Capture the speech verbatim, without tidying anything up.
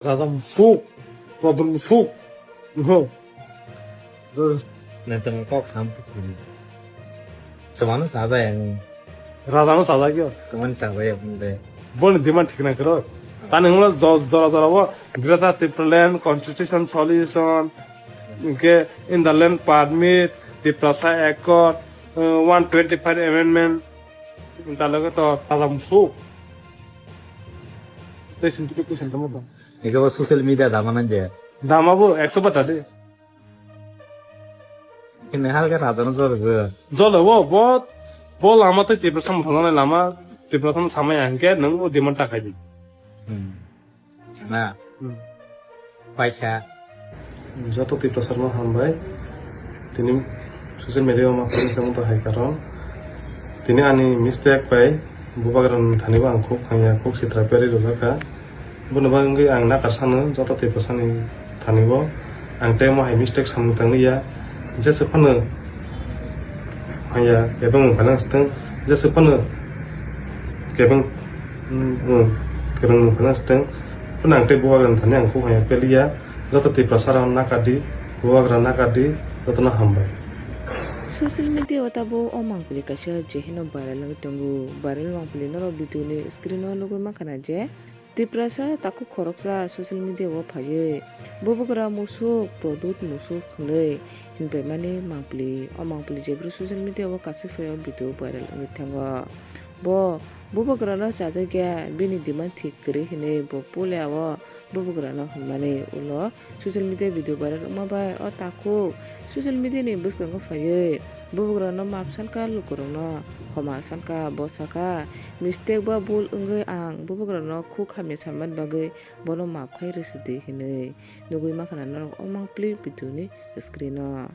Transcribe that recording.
Raja musuk, Prodot musuk. No. Nang tong kok sam pukun. Semano saja yang. Raja no saja kyo. Teman saja yang pun deh. Boni demand thik na kero. Tani hula jora jora bo Greater Tipraland Constitution Solution. Ke in the land permit, Tiprasa Accord, uh, one twenty-five amendment. Inta loge to raja musuk. Tei sing tu kusen tamo to. Eke bo social media dama nang je. Dama bo ekso bata de. Kini halga raja no jor go. Jole bo, bo, bo lama tei Tiprasa mothangnai lama, Tiprasa no samai hingke nang bo demand ta khai di. Hmm. Na. Hmm. Paikha. Joto Tiprasa no hambai. Tini social media o ma phone khe to hai karon. Tini ani mistake bai bubagra ni thani bo ang khuk hanya khuk sitra peri rwlakha. Bono bagwi ang nakar sano joto Tiprasa ni thani bo. Ang tei mo hai mistake samung tang liya. Jesa phano haya kebeng mung phalang steng. Jesa phano kebeng, mm, mm, kebeng mung phalang steng. Phano ang tei bubagra ni thani ang khuk hanya peliya. Joto Tiprasa rok nakar di, bubagra nakar di, jotono hambai. Social media o tabuk o mangpili kaisa jehino viral wngwi tongo. Viral mangpili norok video ni screen o nugwi mankha na je Tiprasa takhuk khoroksa social media o phaiwi bubagra musuk, Prodot musuk hwnwi hinpaimani mangpili. O mangpili jephru social media o kasui phai o video viral wngwi thango. Bo bubagrano chajakya bini demand thik kwrwi hwnwi bo puila o bubagrano hwnmani ulo social media video viral wngma bai o takhuk social media ni bwskango phaiwi bubagrano map sanka, lukurokno khoma sanka. Bo saka, "Mistake ba bul wngwi ang bubagrano khuk hamya samani bagwi bono map khai rwsidi," hwnwi. Nugwi mankha na norok o mangpili video ni screen o.